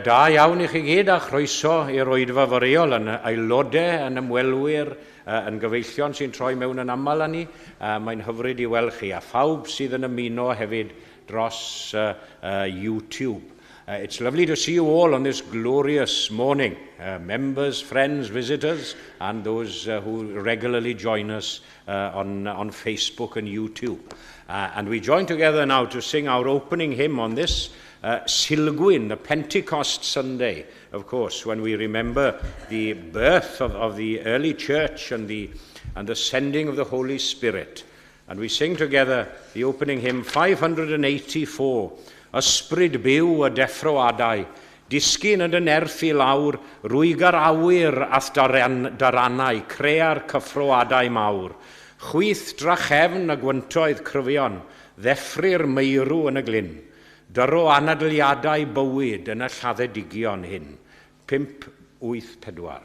Bore da iawn i chi gyd a chroeso i'r oedfa foreol yn aelodau, yn ymwelwyr, yn gyfeillion sy'n troi mewn yn aml â ni. Mae'n hyfryd i weld chi a phawb sydd yn ymuno hefyd dros YouTube. It's lovely to see you all on this glorious morning. Members, friends, visitors, and those who regularly join us on Facebook and YouTube. And we join together now to sing our opening hymn on this Sulgwyn, the Pentecost Sunday, of course, when we remember the birth of the early church and the sending of the Holy Spirit. And we sing together the opening hymn 584, Ysbryd byw y deffroadau, disgyn yn dy nerth i lawr, rwyga'r awyr a'th daranau, crea'r cyffroadau mawr. Chwyth drachefn y gwyntoedd cryfion, ddeffry'r meirw yn y glyn. Dyro anadliadau bywyd yn y lladdedigion hyn. 5, 8, 4.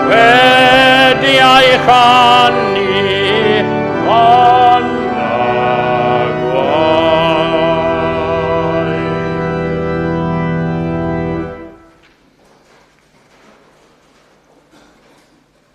Wedi ei chanu ond a gwae.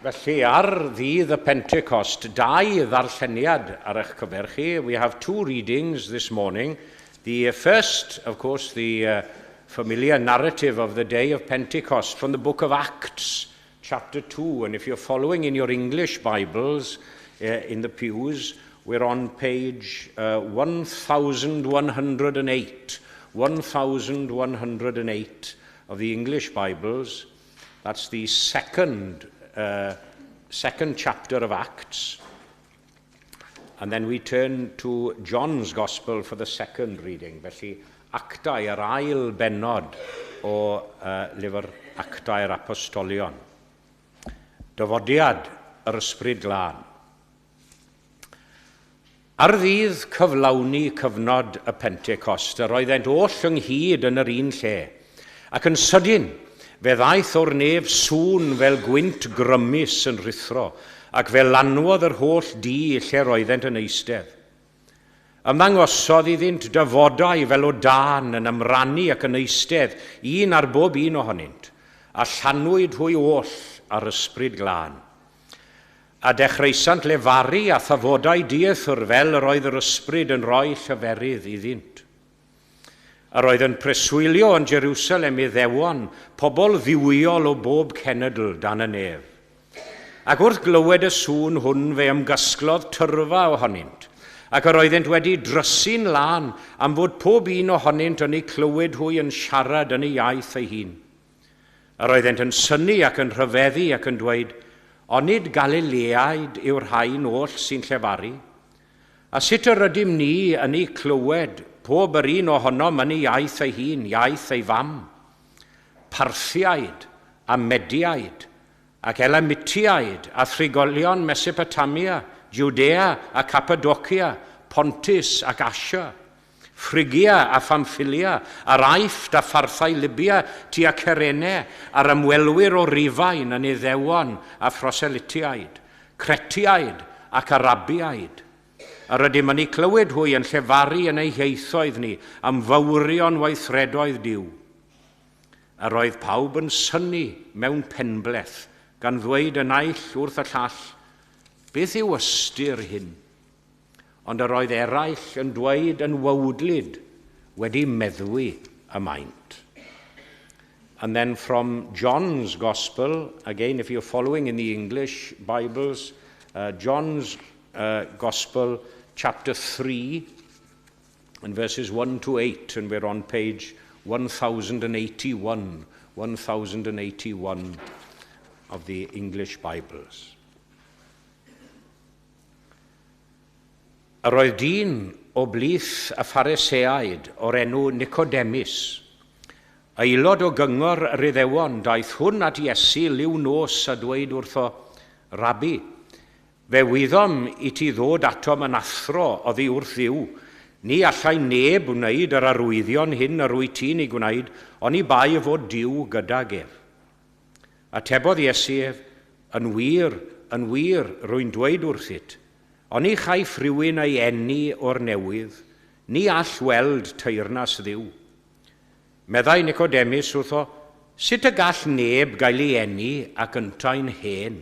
Felly, ar ddydd y Pentecost, dau ddarlleniad ar eich cyfer chi. We have two readings this morning. The first, of course, the familiar narrative of the day of Pentecost from the book of Acts, chapter 2. And if you're following in your English Bibles in the pews, we're on page 1108. 1108 of the English Bibles. That's the second chapter of Acts. And then we turn to John's Gospel for the second reading. Felly, Actau, yr ail bennod o lyfr Actau'r Apostolion. Dyfodiad yr Ysbryd Glân. Ar ddydd cyflawni cyfnod y Pentecost, yr oeddent oll ynghyd yn yr un lle. Ac yn sydyn, fe ddaeth o'r nef sŵn fel gwynt grymus yn rhuthro, ac fe lanwodd yr holl dŷ lle roeddent yn eistedd. Ymddangosodd iddynt dafodau fel o dân yn ymrannu ac yn eistedd, un ar bob un ohonynt. A llanwyd hwy oll ar ysbryd glân. A dechreusant lefaru a thafodau dieithr fel yr oedd yr ysbryd yn rhoi lleferydd iddynt. Yr oedd yn preswylio yn Jerusalem Iddewon, pobl dduwiol o bob cenedl dan y nef. Ac wrth glywed y sŵn hwn fe ymgasglodd tyrfa ohonynt, ac yr oeddent wedi drysu'n lân am fod pob un ohonynt yn eu clywed hwy yn siarad yn ei iaith ei hun. Yr oeddent yn synnu ac yn rhyfeddu ac yn dweud, onid Galileaid yw'r rhain oll sy'n llefaru? A sut yr ydym ni yn eu clywed, pob yr un ohonom yn ei iaith ei hun, iaith ei fam? Parthiaid a Mediaid ac Elamitiaid a thrigolion Mesopotamia, Judea a Cappadocia, Pontus ac Asia, Phrygia a Phamphylia, a'r Aifft a pharthau Libya tua Cyrene, a'r ymwelwyr o Rufain yn Iddewon a Phroselytiaid, Cretiaid ac Arabiaid. Yr ydym yn eu clywed hwy yn llefaru yn eu hieithoedd ni am fawrion weithredoedd Duw. Yr oedd pawb yn synnu mewn penbleth, gan ddweud y naill wrth y llall, beth yw ystyr hyn? Ond yr oedd eraill yn dweud yn wawdlyd, wedi meddwi y maent. And then from John's Gospel, again, if you're following in the English Bibles, John's Gospel, chapter 3, and verses 1 to 8, and we're on page 1081, 1081 of the English Bibles. Yr oedd dyn o blith y Phariseaid o'r enw Nicodemus, aelod o gyngor yr Iddewon, daeth hwn at Iesu liw nos a dweud wrtho, Rabbi, fe wyddom i ti ddod atom yn athro oddi wrth Dduw. Ni allai neb wneud yr arwyddion hyn yr wyt ti'n ei gwneud, oni bai fod Duw gydag ef. Atebodd Iesu ef, yn wir, rwy'n dweud wrthyt, oni chaiff rhywun ei eni o'r newydd, ni all weld teyrnas Dduw. Meddai Nicodemus wrtho, sut y gall neb gael ei eni ac yntau'n hen?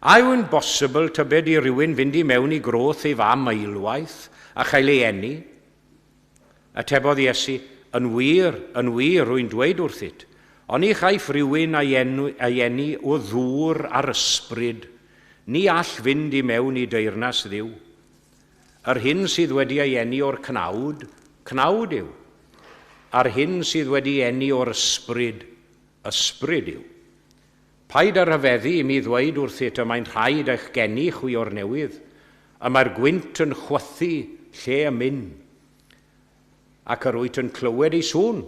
A yw'n bosibl tybed i rywun fynd i mewn i groth ei fam eilwaith a chael ei eni? Atebodd Iesu, yn wir, rwy'n dweud wrthyt, oni chaiff rhywun ei eni o ddŵr a'r ysbryd, ni all fynd i mewn i deyrnas Dduw. Yr hyn sydd wedi ei eni o'r cnawd, cnawd yw. A'r hyn sydd wedi eni o'r ysbryd, ysbryd yw. Paid â rhyfeddu i mi ddweud wrthyt y mae'n rhaid eich geni chwi o'r newydd, y mae'r gwynt yn chwythu lle y myn. Ac yr wyt yn clywed ei sŵn,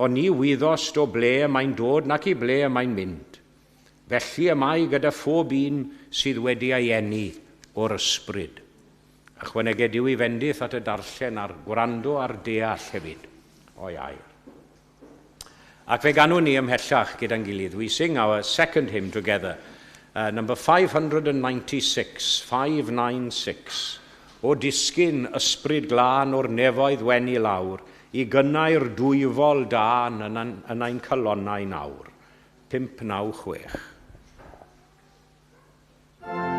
ond ni wyddost o ble y mae'n dod nac i ble y mae'n mynd. Felly y mae gyda phob un sydd wedi ei eni o'r ysbryd. Ychwaneged Duw i fendith at y darllen a'r gwrando a'r deall hefyd o'i air. Ac fe ganwn ni ymhellach gyda'n gilydd. We sing our second hymn together, number 596, 596. O disgyn ysbryd glân o'r nefoedd wen i lawr, i gynnau'r dwyfol dân yn ein calonnau nawr. 596. Oh,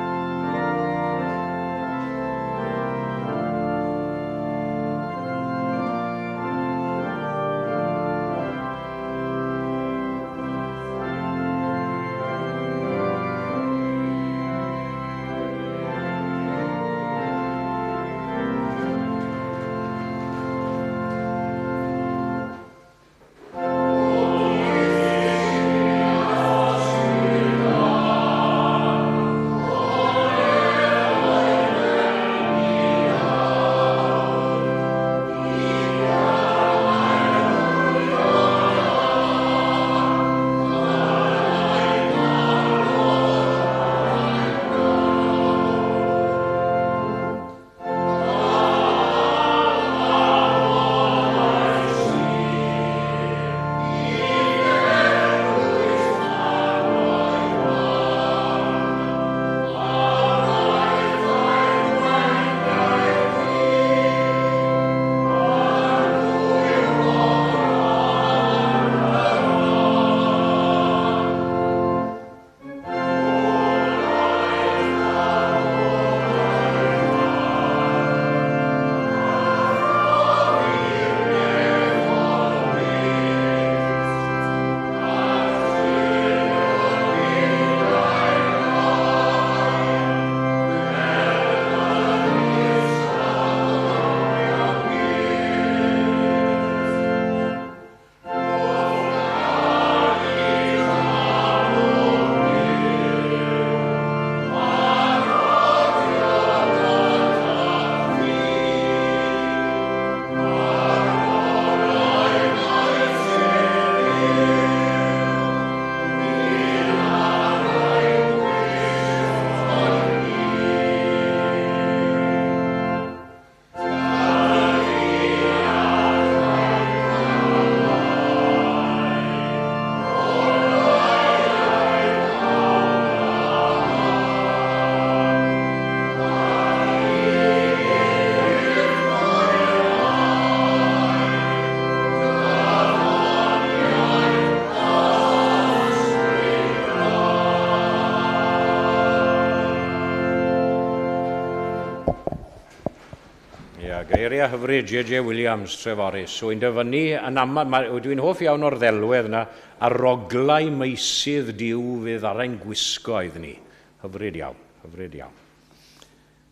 Ia, geiriau hyfryd J.J. Williams, Treforys. So, i'n dyfynnu yn aml, dwi'n hoff iawn o'r ddelwedd yna, aroglau meysydd Duw fydd ar ein gwisgoedd ni. Hyfryd iawn, hyfryd iawn.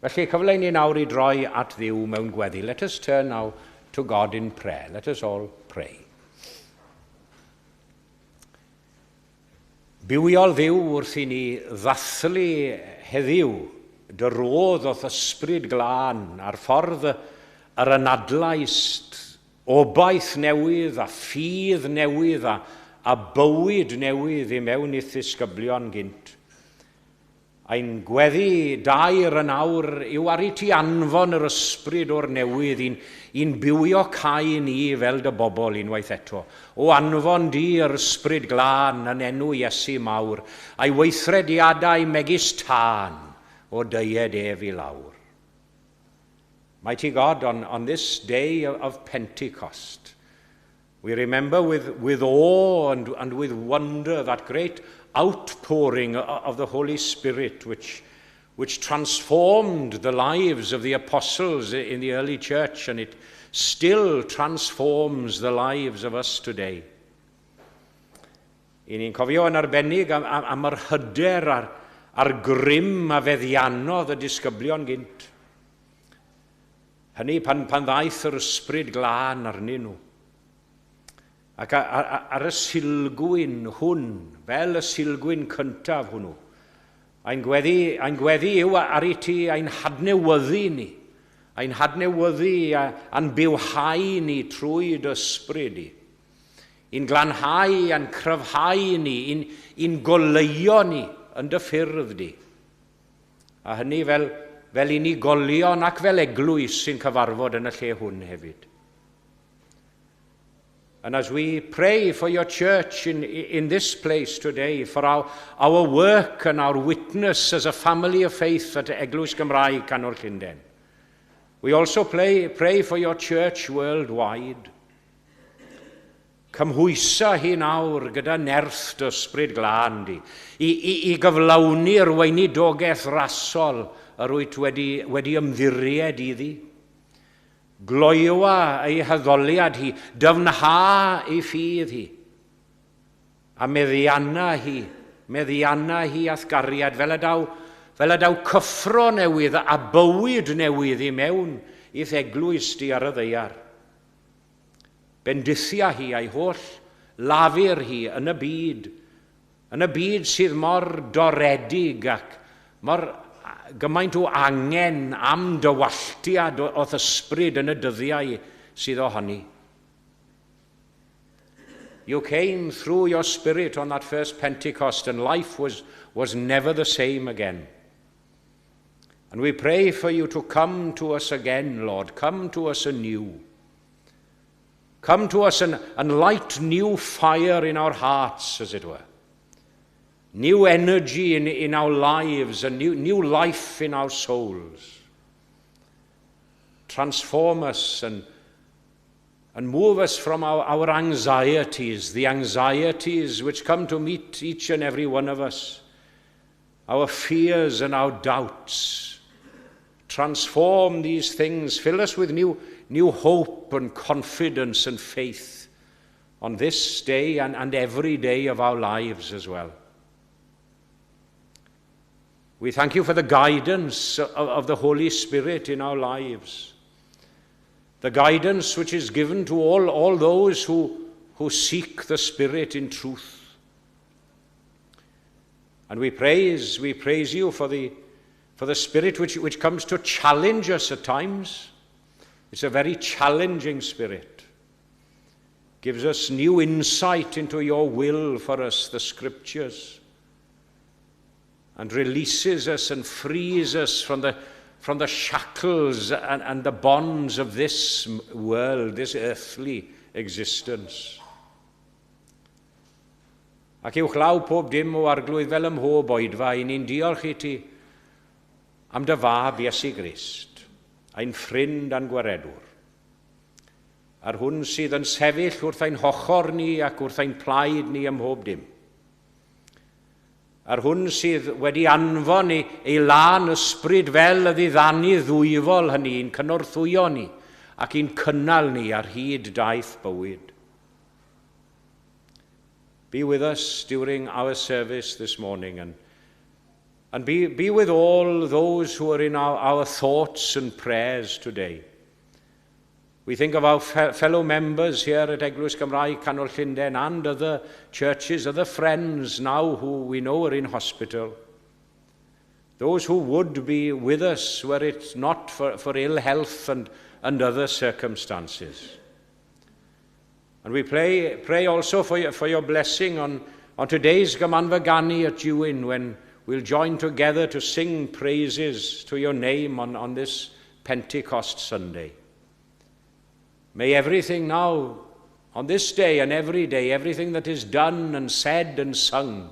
Felly, cyfle i ni nawr i droi at Dduw mewn gweddi. Let us turn now to God in prayer. Let us all pray. Bywiol Dduw wrth i ni ddathlu heddiw dy rodd o'th ysbryd glân a'r ffordd yr anadlaist obaith newydd a ffydd newydd a bywyd newydd i mewn i'th ddisgyblion gynt. Ein gweddi daer yn awr yw ar i ti anfon yr ysbryd o'r newydd i'n bywiocáu ni fel dy bobl unwaith eto. O anfon di yr ysbryd glân yn enw Iesu mawr, a'i weithrediadau megis tân o dyed ef i lawr. Mighty God, on this day of Pentecost, we remember with awe and with wonder that great outpouring of the Holy Spirit which transformed the lives of the apostles in the early church, and it still transforms the lives of us today. I ni'n cofio yn arbennig am yr hyder a'r grym a feddiannodd y disgyblion gynt. Hynny pan ddaeth yr ysbryd glân arnyn nhw. Ac ar y Sulgwyn hwn, fel y Sulgwyn cyntaf hwnnw, ein gweddi yw ar i ti ein hadnewyddu ni, ein hadnewyddu a'n bywhau ni trwy dy ysbryd i. I'n glanhau a'n cryfhau ni, i'n goleuo ni yn dy ffyrdd di. A hynny fel unigolion ac fel eglwys sy'n cyfarfod yn y lle hwn hefyd. And as we pray for your church in this place today, for our work and our witness as a family of faith at Eglwys Gymraeg Canol Llundain, we also pray for your church worldwide. Cymhwysa hi nawr gyda nerth dy ysbryd glân di, i gyflawni'r weinidogaeth rasol yr wyt wedi ymddiried iddi. Gloywa ei haddoliad hi, dyfnha ei ffydd hi, a meddianna hi a'th gariad, fel y daw cyffro newydd a bywyd newydd i mewn i'th eglwys di ar y ddaear. Bendithia hi a'i holl lafur hi yn y byd sydd mor doredig ac mor gymaint o angen am dywalltiad o'th ysbryd yn y dyddiau sydd ohoni. You came through your Spirit on that first Pentecost, and life was never the same again. And we pray for you to come to us again, Lord. Come to us anew. Come to us and light new fire in our hearts, as it were. New energy in our lives and new life in our souls. Transform us and move us from our anxieties, the anxieties which come to meet each and every one of us, our fears and our doubts. Transform these things, fill us with new hope and confidence and faith on this day and every day of our lives as well. We thank you for the guidance of the Holy Spirit in our lives. The guidance which is given to all those who seek the Spirit in truth. And we praise you for the Spirit which comes to challenge us at times. It's a very challenging spirit. Gives us new insight into your will for us, the Scriptures, and releases us and frees us from the shackles and the bonds of this world, this earthly existence. Ac uwchlaw pob dim, O Arglwydd, fel ym mhob oedfa, i ni'n diolch i ti am dy fab Iesu Grist, ein ffrind a'n gwaredwr, a'r hwn sydd yn sefyll wrth ein hochr ni ac wrth ein plaid ni ym mhob dim. A'r hwn sydd wedi anfon ei lân ysbryd fel y ddiddanu ddwyfol hynny i'n cynorthwyo ni ac i'n cynnal ni ar hyd daith bywyd. Be with us during our service this morning and be with all those who are in our thoughts and prayers today. We think of our fellow members here at Eglwys Gymraeg Canol Llundain and other churches, other friends now who we know are in hospital. Those who would be with us were it not for ill health and other circumstances. And we pray also for your blessing on today's Gymanfa Ganu at Dewin, when we'll join together to sing praises to your name on this Pentecost Sunday. May everything now, on this day and every day, everything that is done and said and sung,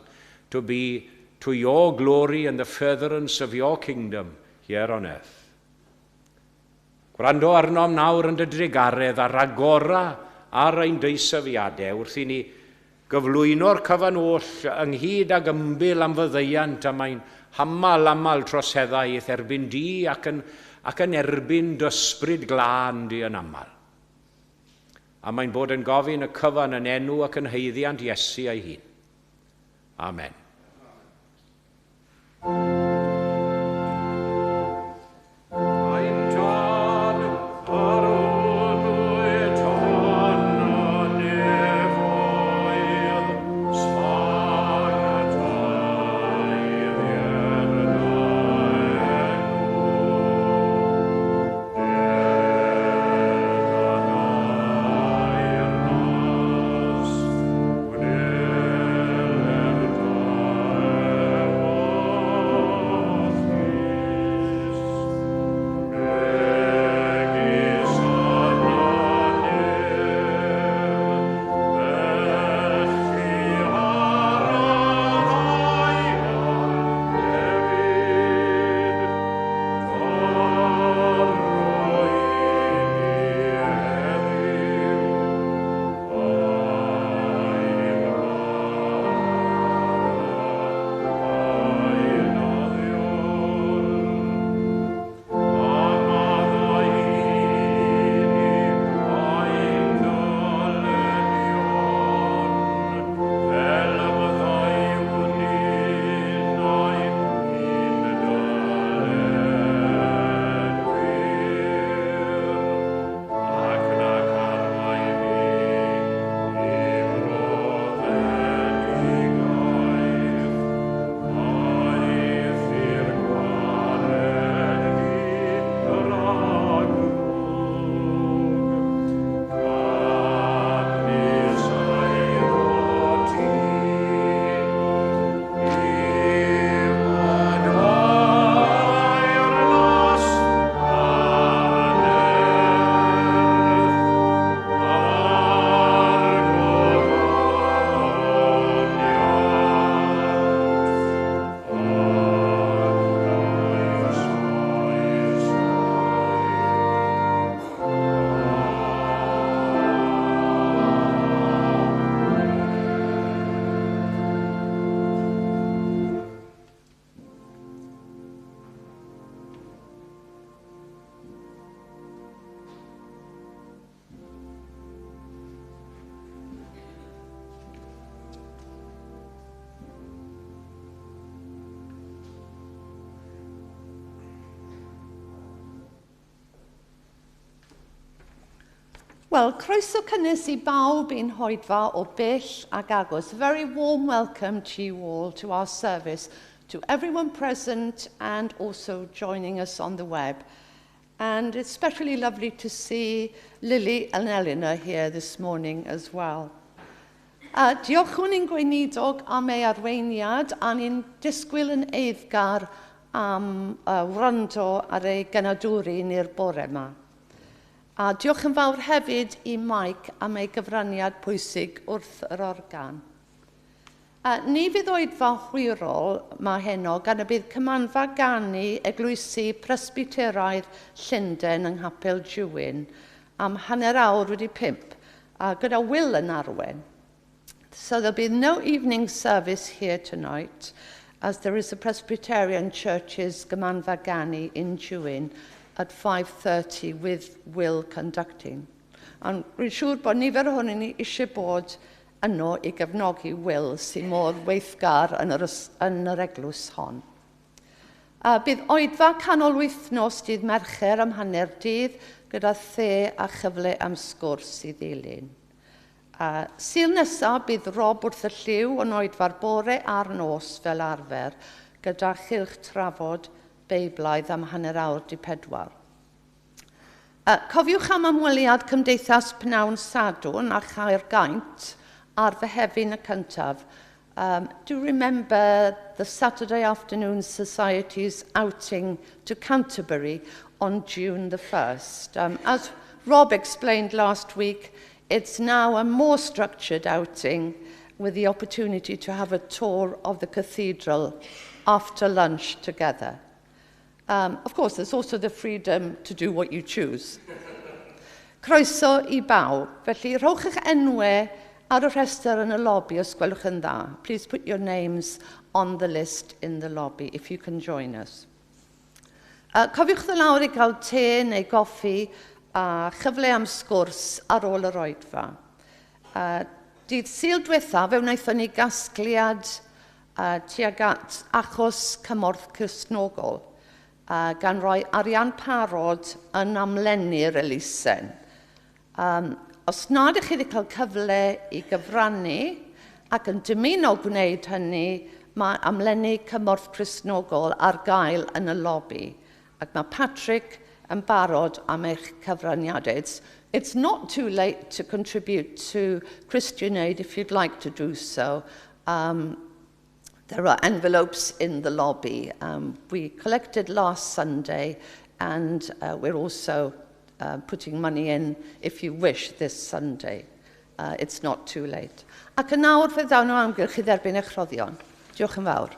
to be to your glory and the furtherance of your kingdom here on earth. Gwrando arnom nawr yn dy drugaredd a ragora ar ein deisyfiadau wrth i ni gyflwyno'r cyfan oll ynghyd ag ymbil am faddeuant am ein hamal amal troseddau i'th erbyn di ac yn erbyn d'ysbryd glân di yn aml. A mae'n bod yn gofyn y cyfan yn enw ac yn haeddiant Iesu ei hun. Amen. Ein Tad, yr wyt yn y nefoedd, sancteiddier dy enw. Ded dy deyrnas, wneler dy ewyllys, megis yn y nef, felly ar y ddaear hefyd. Rhoi i ni heddiw ein bara beunyddiol. A maddau i ni ein dyledion, fel y maddeuwn ninnau i'n dyledwyr. Ac nac arwain ni i brofedigaeth, Eithr gwared ni rhag ddrwg. Canys eiddo ti yw y deyrnas a'r nerth a'r gogoniant yn oes oesau. Wel, croeso cynnes i bawb i'n hoedfa o bell ac agos. A very warm welcome to you all to our service, to everyone present and also joining us on the web. And it's especially lovely to see Lily and Eleanor here this morning as well. Diolchwn i'n gweinidog am ei arweiniad a ni'n disgwyl yn eiddgar am wrando ar ei genadwri ni'r bore yma. A diolch yn fawr hefyd i Mike am ei gyfraniad pwysig wrth yr organ. Ni fydd oedfa hwyrol 'ma heno gan y bydd cymanfa ganu eglwysi Presbyteraidd Llundain yng Nghapel Dewin am 5:30, a gyda Will yn arwain. So there'll be no evening service here tonight. as there is a Presbyterian Church's Gymanfa Ganu in Tywyn at 5:30 with Will conducting. Ond rwy'n siŵr bod nifer ohonyn ni eisiau bod yno i gefnogi Will sy'n mor weithgar yn yr eglwys hon. Bydd oedfa canol wythnos dydd Mercher am hanner dydd gyda the a chyfle am sgwrs i ddilyn. Sul nesaf bydd Rob wrth y llyw yn oedfa'r bore a'r nos fel arfer gyda chylch trafod Beiblaidd am 3:30. Cofiwch am ymweliad Cymdeithas Pnawn Sadwrn a Chaergaint ar Fehefin y cyntaf. Do remember the Saturday Afternoon Society's outing to Canterbury on June the 1st. As Rob explained last week, it's now a more structured outing with the opportunity to have a tour of the cathedral after lunch together. Of course, there's also the freedom to do what you choose. Croeso i bawb. Felly, rhowch eich enwau ar y rhestr yn y lobby os gwelwch yn dda. Please put your names on the list in the lobby if you can join us. Cofiwch ddod lawr i gael te neu goffi a chyfle am sgwrs ar ôl yr oedfa. Dydd Sul diwetha, fe wnaethon ni gasgliad tuag at achos Cymorth Cristnogol, gan roi arian parod yn amlennu'r elusen. Os nad ydych chi wedi cael cyfle i gyfrannu ac yn dymuno gwneud hynny, mae amlennu Cymorth Cristnogol ar gael yn y lobby. Ac mae Patrick yn barod am eich cyfraniadau. It's not too late to contribute to Christian Aid if you'd like to do so. There are envelopes in the lobby. We collected last Sunday and we're also putting money in if you wish this Sunday. It's not too late. Ac yn nawr fe ddawn o amgylch i dderbyn eich rhoddion. Diolch yn fawr.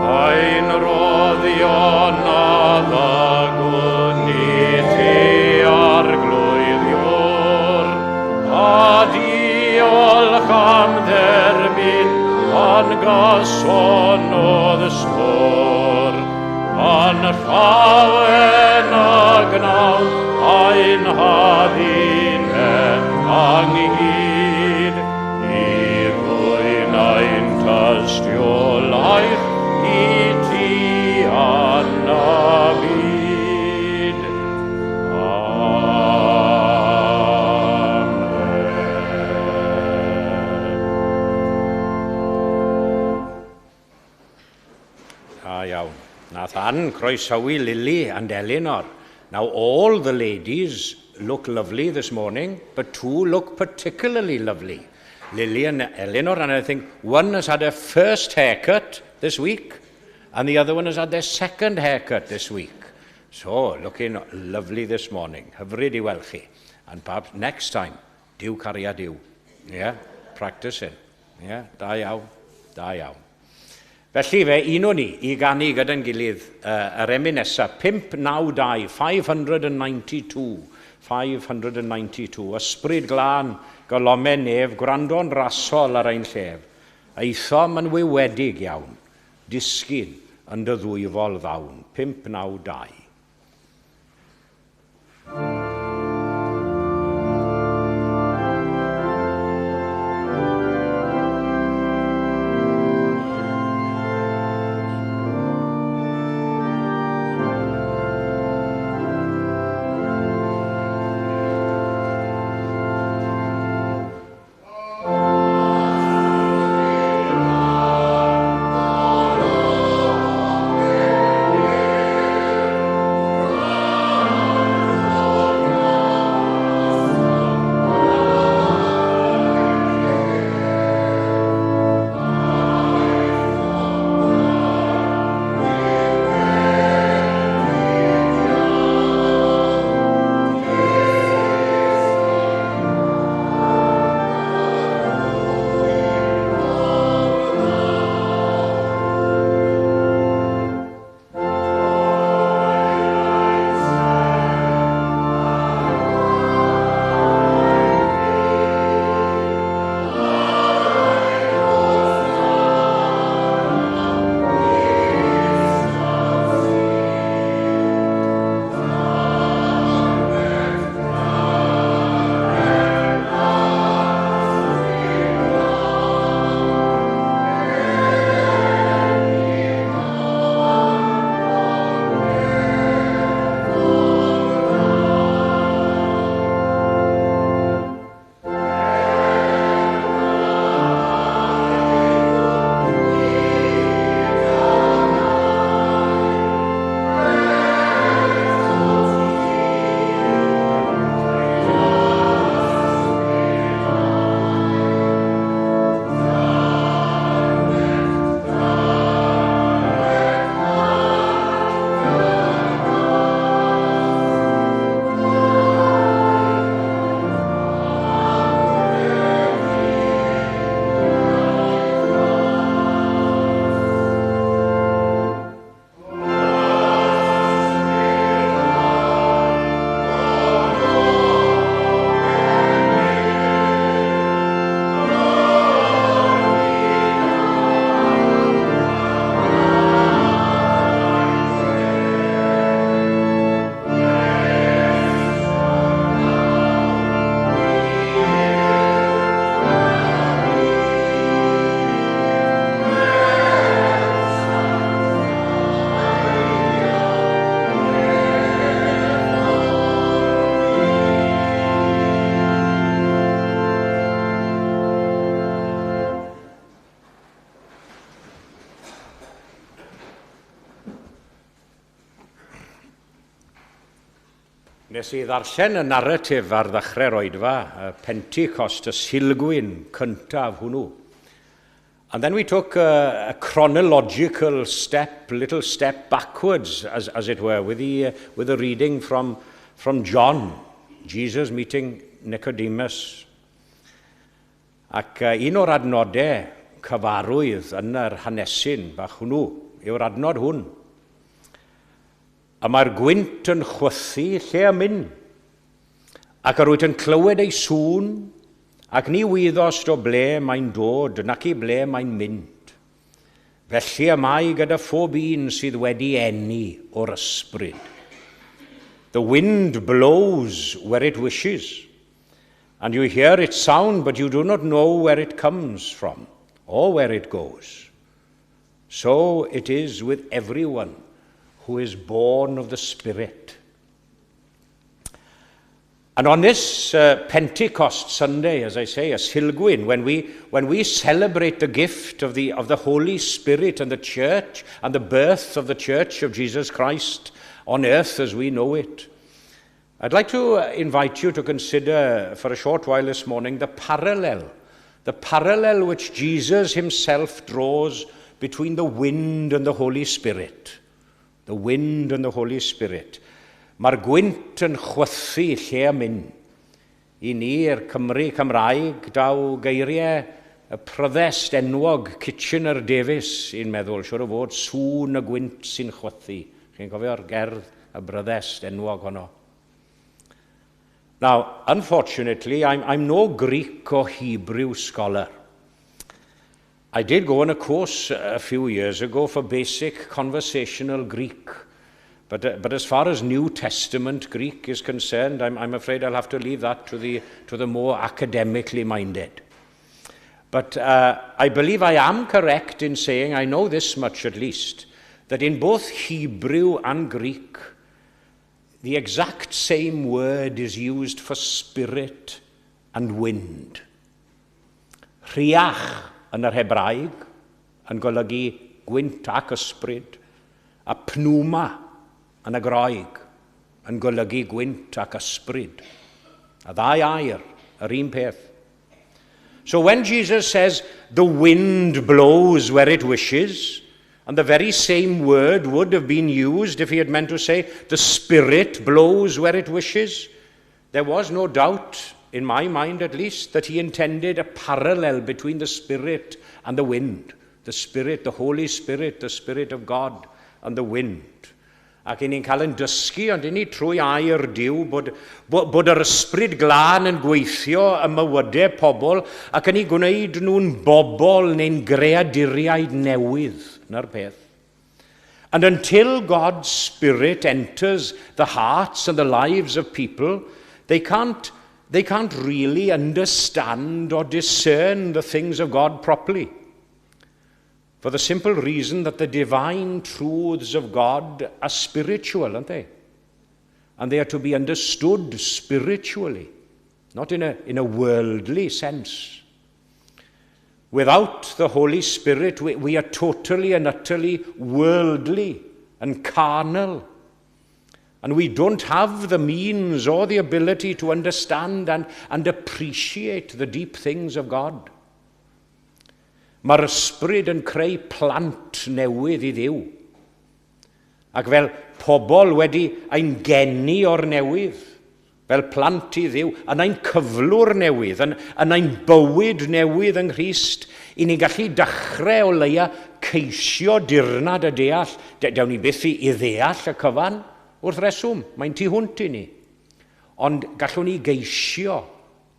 Ein rhoddion a ddygwn i ti, Arglwydd Iôr, a diolch am dderbyn yn gyson o'th stôr. Yn llawen y gwnawn ein hadduned ynghyd, i ddwyn ein tystiolaeth i ti yn y byd. Amen. Da iawn. Nath Ann croesawu Lily and Eleanor. Now, all the ladies look lovely this morning, but two look particularly lovely. Lily and Eleanor, and I think one has had her first haircut this week, and the other one has had their second haircut this week. So, looking lovely this morning. Hyfryd i weld chi. And perhaps next time, Duw cariad yw. Yeah, practicing. Yeah, da iawn. Da iawn. Felly fe unwn ni i ganu gyda'n gilydd yr emyn nesaf, 592, 592, 592. Ysbryd glân, golomen nef, gwrando'n rasol ar ein llef. Aethom yn wywedig iawn, disgyn yn dy ddwyfol ddawn. 592. Nes i ddarllen y naratif ar ddechrau'r oedfa, y Pentecost, y Sulgwyn cyntaf hwnnw. And then we took a chronological step, little step backwards, as it were, with the reading from John, Jesus meeting Nicodemus. Ac un o'r adnodau cyfarwydd yn yr hanesyn bach hwnnw yw'r adnod hwn. A mae'r gwynt yn chwythu lle y mynd, ac yr wyt yn clywed ei sŵn, ac ni wyddost o ble mae'n dod, nac i ble mae'n mynd. Felly y mae gyda phob un sydd wedi eni o'r ysbryd. The wind blows where it wishes, and you hear its sound, but you do not know where it comes from or where it goes. So it is with everyone who is born of the Spirit. And on this Pentecost Sunday, as I say, a Sulgwyn, when we celebrate the gift of the Holy Spirit and the church and the birth of the church of Jesus Christ on earth as we know it, I'd like to invite you to consider for a short while this morning the parallel which Jesus himself draws between the wind and the Holy Spirit. The wind and the Holy Spirit. Mae'r gwynt yn chwythu lle y mynd. I ni'r Cymry Cymraeg daw geiriau Y pryddest enwog Kitchener Davies i'n meddwl, siwr o fod sŵn y gwynt sy'n chwythu. Chi'n cofio'r gerdd y bryddest enwog honno? Now, unfortunately, I'm no Greek or Hebrew scholar. I did go on a course a few years ago for basic conversational Greek. But as far as New Testament Greek is concerned, I'm afraid I'll have to leave that to the more academically minded. But I believe I am correct in saying, I know this much at least, that in both Hebrew and Greek, the exact same word is used for spirit and wind. Rhuach yn yr Hebraeg yn golygu gwynt ac ysbryd, a pneuma yn y Groeg yn golygu gwynt ac ysbryd. A ddau air, yr un peth. So when Jesus says, "The wind blows where it wishes," and the very same word would have been used if he had meant to say, "The Spirit blows where it wishes," there was no doubt, in my mind at least, that he intended a parallel between the Spirit and the wind. The Spirit, the Holy Spirit, the Spirit of God and the wind. Ac i ni'n cael yn dysgu, ond i ni trwy air Duw, bod yr Ysbryd Glân yn gweithio ym mywydau pobl ac yn ei gwneud nhw'n bobl neu'n greaduriaid newydd. 'Na'r peth. And until God's Spirit enters the hearts and the lives of people, they can't really understand or discern the things of God properly. For the simple reason that the divine truths of God are spiritual, aren't they? And they are to be understood spiritually, not in a worldly sense. Without the Holy Spirit, we are totally and utterly worldly and carnal. And we don't have the means or the ability to understand and appreciate the deep things of God. Mae'r Ysbryd yn creu plant newydd i Dduw. Ac fel pobl wedi ein geni o'r newydd, fel plant i Dduw, yn ein cyflwr newydd, yn ein bywyd newydd yng Nghrist, i ni'n gallu dechrau o leia ceisio dirnad a deall. Dewn ni byth i ddeall y cyfan wrth reswm, mae'n tu hwnt i ni. Ond gallwn ni geisio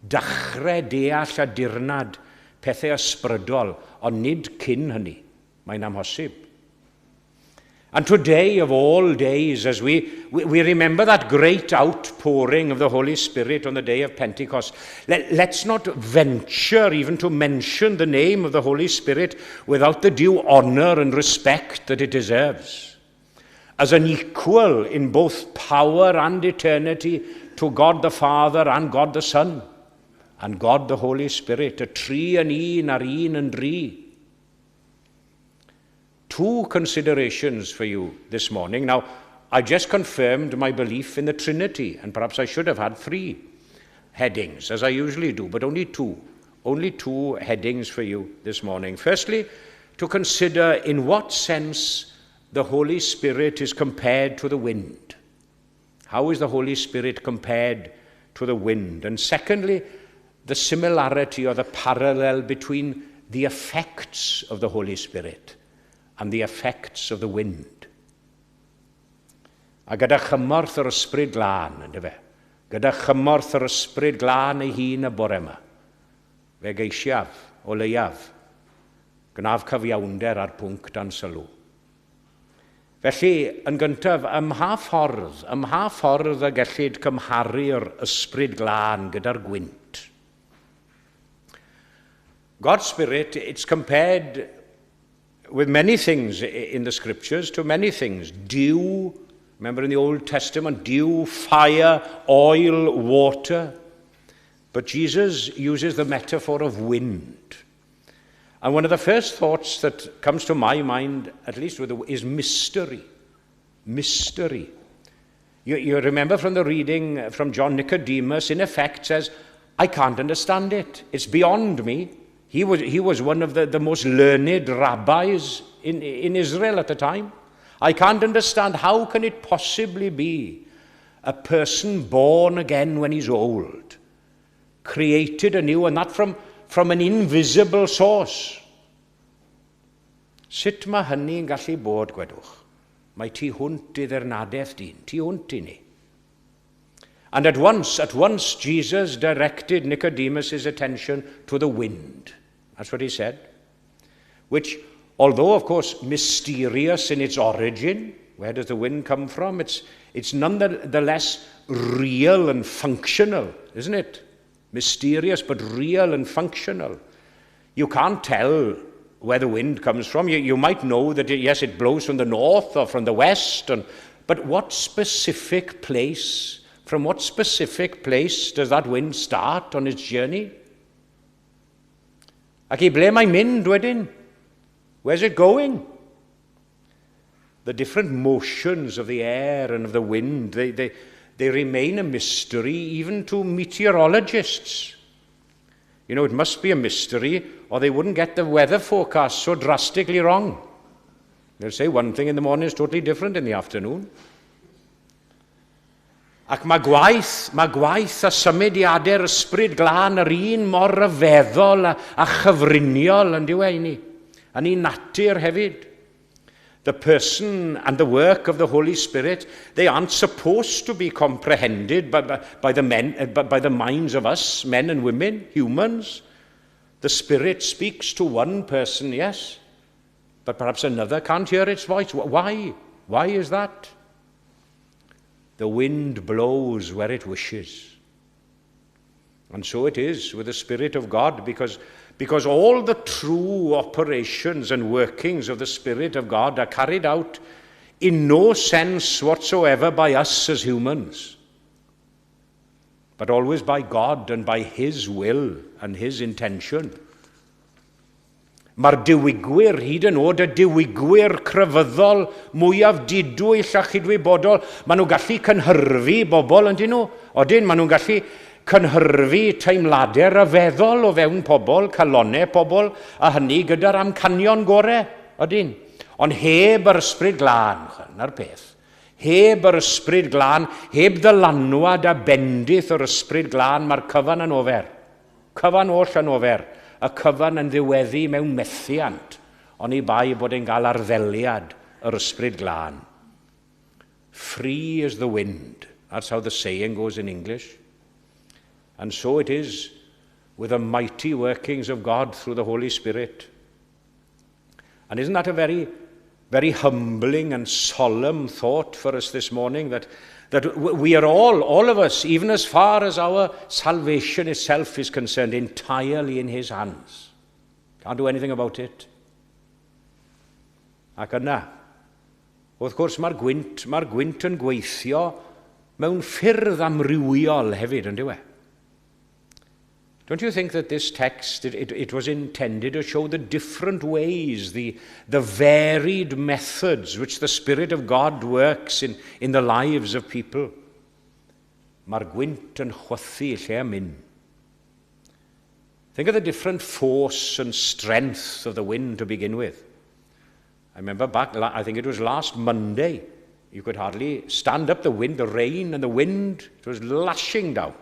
dechrau deall a dirnad pethau ysbrydol, ond nid cyn hynny. Mae'n amhosib. And today, of all days, as we remember that great outpouring of the Holy Spirit on the day of Pentecost, let's not venture even to mention the name of the Holy Spirit without the due honor and respect that it deserves. As an equal in both power and eternity to God the Father and God the Son and God the Holy Spirit, y tri yn un a'r un yn dri. Two considerations for you this morning. Now, I just confirmed my belief in the Trinity, and perhaps I should have had three headings, as I usually do, but only two. Only two headings for you this morning. Firstly, to consider in what sense the Holy Spirit is compared to the wind. How is the Holy Spirit compared to the wind? And secondly, the similarity or the parallel between the effects of the Holy Spirit and the effects of the wind. A gyda chymorth yr Ysbryd Glân, yndyfe? Gyda chymorth yr Ysbryd Glân ei hun y bore yma, fe geisiaf, o leiaf, gwnaf cyfiawnder ar pwnc dan sylw. Felly, yn gyntaf, ym mha ffordd y gellid cymharu'r Ysbryd Glân gyda'r gwynt? God's Spirit, it's compared with many things in the scriptures, to many things. Dew, remember in the Old Testament, dew, fire, oil, water. But Jesus uses the metaphor of wind. And one of the first thoughts that comes to my mind, at least is mystery. Mystery. You remember from the reading from John, Nicodemus, in effect, says, "I can't understand it. It's beyond me." He was one of the most learned rabbis in Israel at the time. "I can't understand, how can it possibly be a person born again when he's old, created anew, and that from, from an invisible source. Sut mae hynny'n gallu bod, gwedwch? Mae tu hwnt i ddirnadaeth dyn, tu hwnt i ni. And at once, Jesus directed Nicodemus' attention to the wind. That's what he said. Which, although, of course, mysterious in its origin, where does the wind come from? It's nonetheless real and functional, isn't it? Mysterious, but real and functional. You can't tell where the wind comes from. You might know that, yes, it blows from the north or from the west, but what specific place, from what specific place does that wind start on its journey? Ac i ble mae'n mynd wedyn? Where's it going? The different motions of the air and of the wind, they remain a mystery even to meteorologists. It must be a mystery or they wouldn't get the weather forecast so drastically wrong. They'll say one thing in the morning is totally different in the afternoon. Ac mae gwaith a symudiadau'r Ysbryd Glân yr un mor ryfeddol a chyfriniol yn dyw e i ni. Yn ei natur hefyd. The person and the work of the Holy Spirit, they aren't supposed to be comprehended by the minds of us, men and women, humans. The Spirit speaks to one person, yes, but perhaps another can't hear its voice. Why? Why is that? The wind blows where it wishes. And so it is with the Spirit of God, because all the true operations and workings of the Spirit of God are carried out in no sense whatsoever by us as humans, but always by God and by His will and His intention. Mae'r diwygwyr, hyd yn oed y diwygwyr crefyddol mwyaf didwyll a chydwybodol, maen nhw'n gallu cynhyrfu bobl, yn nhw? Odyn, maen nhw'n gallu cynhyrfu teimladau rhyfeddol o fewn pobl, calonau pobl, a hynny gyda'r amcanion gorau, odyn. Ond heb yr Ysbryd Glân, 'na'r peth. Heb yr Ysbryd Glân, heb ddylanwad a bendith o'r Ysbryd Glân, mae'r cyfan yn ofer. Cyfan oll yn ofer. Y cyfan yn ddiweddu mewn methiant, oni bai bod e'n cael arddeliad yr Ysbryd Glân. Free as the wind. That's how the saying goes in English. And so it is with the mighty workings of God through the Holy Spirit. And isn't that a very, very humbling and solemn thought for us this morning, that we are all of us, even as far as our salvation itself is concerned, entirely in His hands? Can't do anything about it. Ac yna, wrth gwrs, mae'r gwynt yn gweithio mewn ffyrdd amrywiol hefyd, yn dyw e? Don't you think that this text, it was intended to show the different ways, the varied methods which the Spirit of God works in the lives of people? Mae'r gwynt yn chwythu lle myn. Think of the different force and strength of the wind to begin with. I remember back, I think it was last Monday, you could hardly stand up, the wind, the rain and the wind, it was lashing down.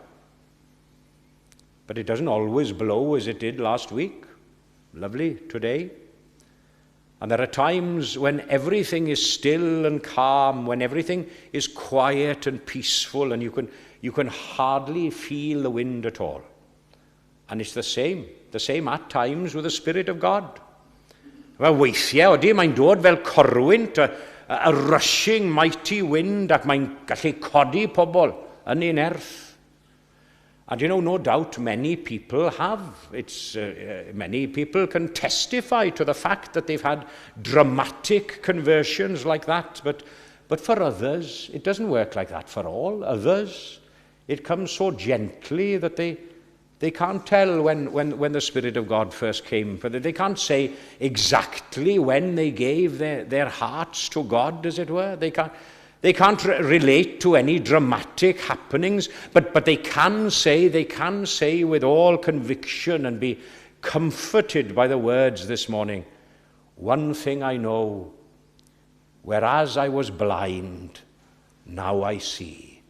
But it doesn't always blow as it did last week. Lovely today. And there are times when everything is still and calm, when everything is quiet and peaceful, and you can hardly feel the wind at all. And it's the same at times with the Spirit of God. Wel, weithiau, odi, mae'n dod fel corwynt, a rushing mighty wind, ac mae'n gallu codi pobl yn ei nerth. And no doubt many people have. Many people can testify to the fact that they've had dramatic conversions like that. But for others, it doesn't work like that for all. Others, it comes so gently that they can't tell when the Spirit of God first came. For they can't say exactly when they gave their hearts to God, as it were. They can't relate to any dramatic happenings, but they can say with all conviction and be comforted by the words this morning, "One thing I know, whereas I was blind, now I see.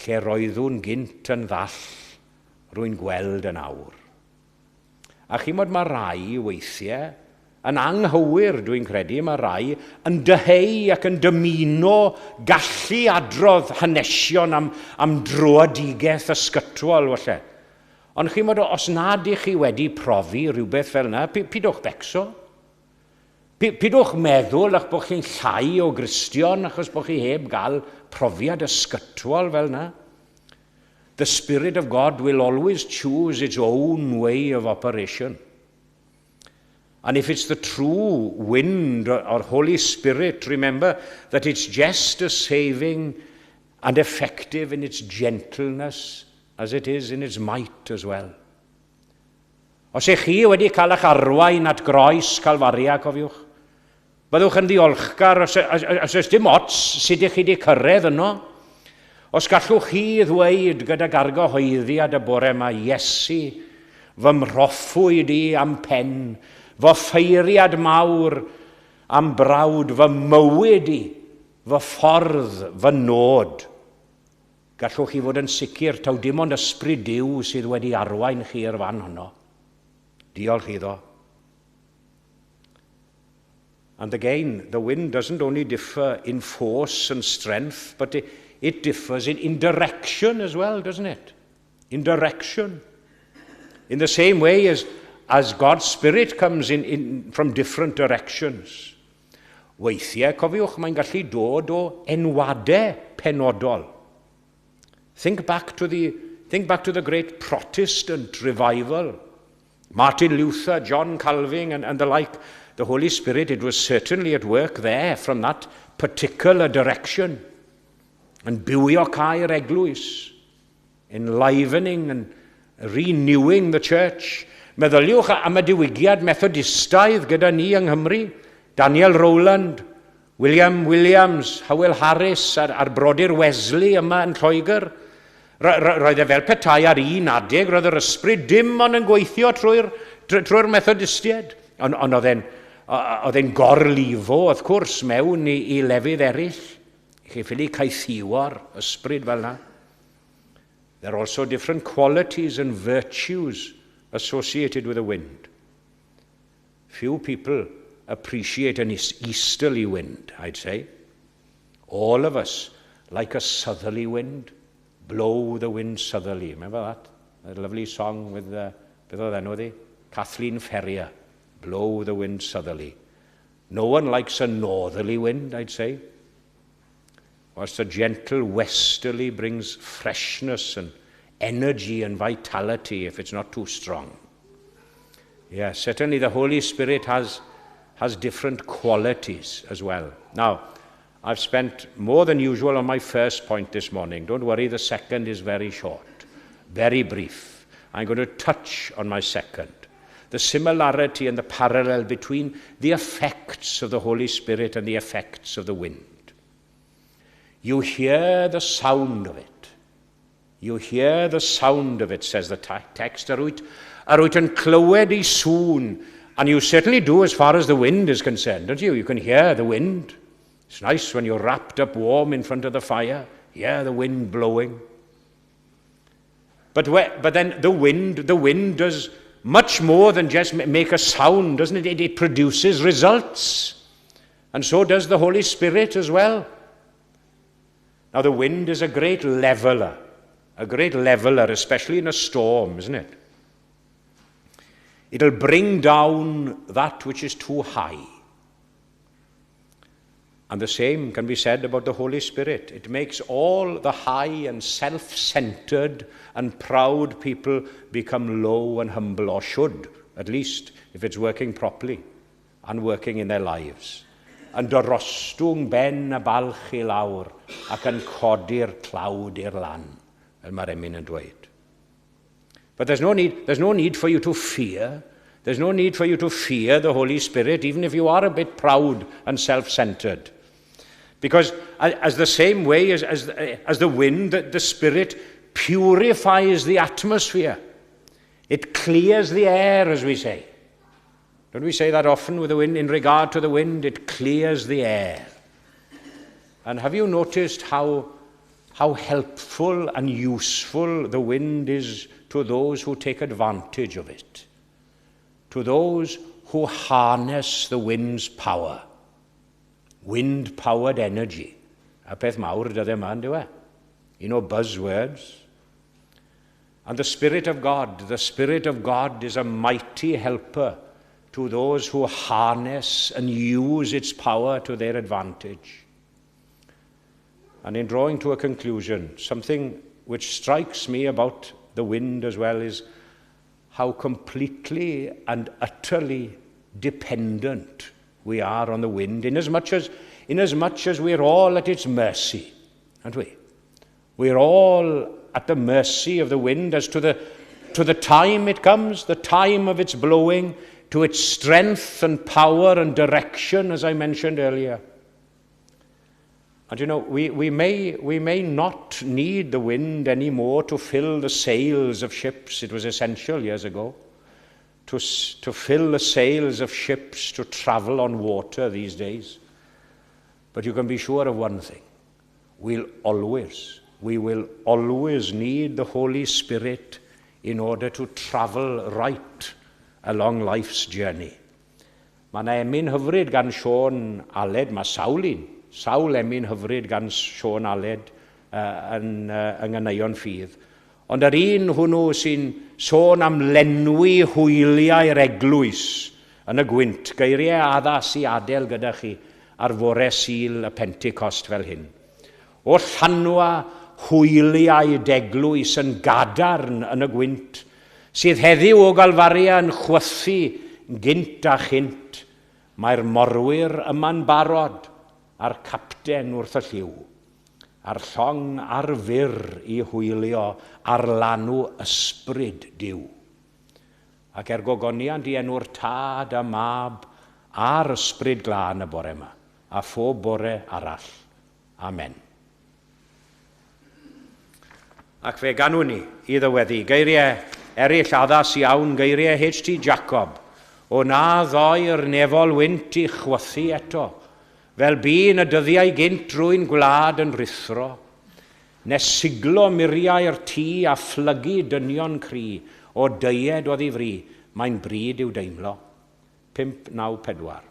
Lle roeddwn gynt yn ddall, rwy'n gweld yn awr." A chi'mod mae rai weithiau, yn anghywir dwi'n credu, mae rai yn dyheu ac yn dymuno gallu adrodd hanesion am dröedigaeth ysgytwol, falle. Ond chi'mod, os nad ych chi wedi profi rhywbeth fel yna, pidwch becso. Pidwch meddwl eich bod chi'n llai o Gristion achos bod chi heb gael profiad ysgytwol fel yna. The Spirit of God will always choose its own way of operation. And if it's the true wind or Holy Spirit, remember that it's just as saving and effective in its gentleness as it is in its might as well. Os ych chi wedi cael eich arwain at groes Calfaria, cofiwch, byddwch yn ddiolchgar os oes dim ots sut ych chi wedi cyrraedd yno. Os gallwch chi ddweud gyda gargyhoeddiad y bore yma, "Iesu, fy mhroffwyd i a'm pen, fy offeiriad mawr a'm brawd, fy mywyd i, fy ffordd, fy nod." Gallwch chi fod yn sicr taw dim ond ysbryd Duw sydd wedi arwain chi i'r fan honno. Diolch iddo. And again, the wind doesn't only differ in force and strength, but it differs in direction as well, doesn't it? In direction. In the same way as God's Spirit comes in from different directions. Weithiau, cofiwch, mae'n gallu dod o enwadau penodol. Think back to the great Protestant revival. Martin Luther, John Calvin, and the like. The Holy Spirit, it was certainly at work there from that particular direction. And bywiocáu'r eglwys, enlivening and renewing the church. Meddyliwch am y diwygiad Methodistaidd gyda ni yng Nghymru. Daniel Rowland, William Williams, Howell Harris a'r brodyr Wesley yma yn Lloegr. Roedd e fel petai ar un adeg, roedd yr ysbryd dim ond yn gweithio trwy Methodistiaid. Ond oedd e'n gorlifo, wrth cwrs, mewn i lefydd eraill. Chi ffili caethiwo'r ysbryd fel yna. There are also different qualities and virtues associated with the wind. Few people appreciate an easterly wind, I'd say. All of us like a southerly wind. "Blow the wind southerly." Remember that? A lovely song with, beth oedd enw ddi? Kathleen Ferrier. "Blow the wind southerly." No one likes a northerly wind, I'd say. Whilst a gentle westerly brings freshness and energy and vitality if it's not too strong. Yeah, certainly the Holy Spirit has different qualities as well. Now, I've spent more than usual on my first point this morning. Don't worry, the second is very short, very brief. I'm going to touch on my second. The similarity and the parallel between the effects of the Holy Spirit and the effects of the wind. "You hear the sound of it. You hear the sound of it," says the text. Yr wyt yn clywed ei sŵn. And you certainly do as far as the wind is concerned, don't you? You can hear the wind. It's nice when you're wrapped up warm in front of the fire, hear the wind blowing. But then the wind does much more than just make a sound, doesn't it? It produces results. And so does the Holy Spirit as well. Now, the wind is a great leveler, especially in a storm, isn't it? It'll bring down that which is too high. And the same can be said about the Holy Spirit. It makes all the high and self centered and proud people become low and humble, or should, at least, if it's working properly and working in their lives. Yn darostwng ben y balch i lawr ac yn codi'r tlawd i'r lan, fel mae'r emyn yn dweud. But there's no need for you to fear. There's no need for you to fear the Holy Spirit, even if you are a bit proud and self-centered. Because as the same way as the wind, the Spirit purifies the atmosphere. It clears the air, as we say. Don't we say that often with the wind? In regard to the wind, it clears the air. And have you noticed how helpful and useful the wind is to those who take advantage of it? to those who harness the wind's power. Wind-powered energy. A peth mawr dyddiau yma, on'd yw e? Un o buzzwords. And the Spirit of God, the Spirit of God is a mighty helper to those who harness and use its power to their advantage. And in drawing to a conclusion, something which strikes me about the wind as well is how completely and utterly dependent we are on the wind, inasmuch as we're all at its mercy, aren't we? We're all at the mercy of the wind as to the time it comes, the time of its blowing, to its strength and power and direction, as I mentioned earlier. And we may not need the wind anymore to fill the sails of ships. It was essential years ago to fill the sails of ships to travel on water these days. But you can be sure of one thing. We will always need the Holy Spirit in order to travel right along life's journey. Mae yna emyn hyfryd gan Siôn Aled, mae sawl un, sawl emyn hyfryd gan Siôn Aled yng Nghaneuon Ffydd. Ond yr un hwnnw sy'n sôn am lenwi hwyliau'r eglwys yn y gwynt, geiriau addas i adael gyda chi ar fore Sul y Pentecost fel hyn. O llanwa hwyliau d'eglwys yn gadarn yn y gwynt, sydd heddiw o Galfaria yn chwythu gynt a chynt, mae'r morwyr yma'n barod a'r capten wrth y llyw, a'r llong ar fyr i hwylio ar lanw ysbryd Duw. Ac er gogoniant i enw'r Tad a Mab a'r Ysbryd Glân y bore yma, a phob bore arall. Amen. Ac fe ganwn ni i ddyweddu geiriau eraill addas iawn, geiriau H.T. Jacob, o na ddoi'r nefol wynt i chwythu eto, fel bu'n y dyddiau gynt drwy'n gwlad yn rhuthro, nes siglo muriau'r tŷ a phlygu dynion cry o dyed o ddifri, mae'n bryd i'w deimlo. 594.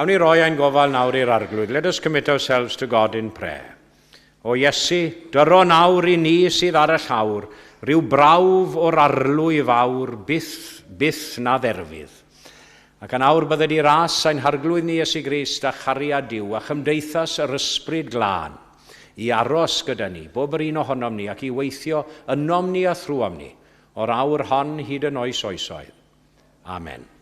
Awn ni roi ein gofal nawr i'r Arglwydd. Let us commit ourselves to God in prayer. O Iesu, dyro nawr i ni sydd ar y llawr, rhyw brawf o'r arlwy fawr, byth, byth na dderfydd. Ac yn awr bydded i ras ein Harglwydd ni Iesu Grist a chariad Duw a chymdeithas yr Ysbryd Glân i aros gyda ni, bob yr un ohonom ni, ac i weithio ynom ni a thrwom ni, o'r awr hon hyd yn oes oesoedd. Amen.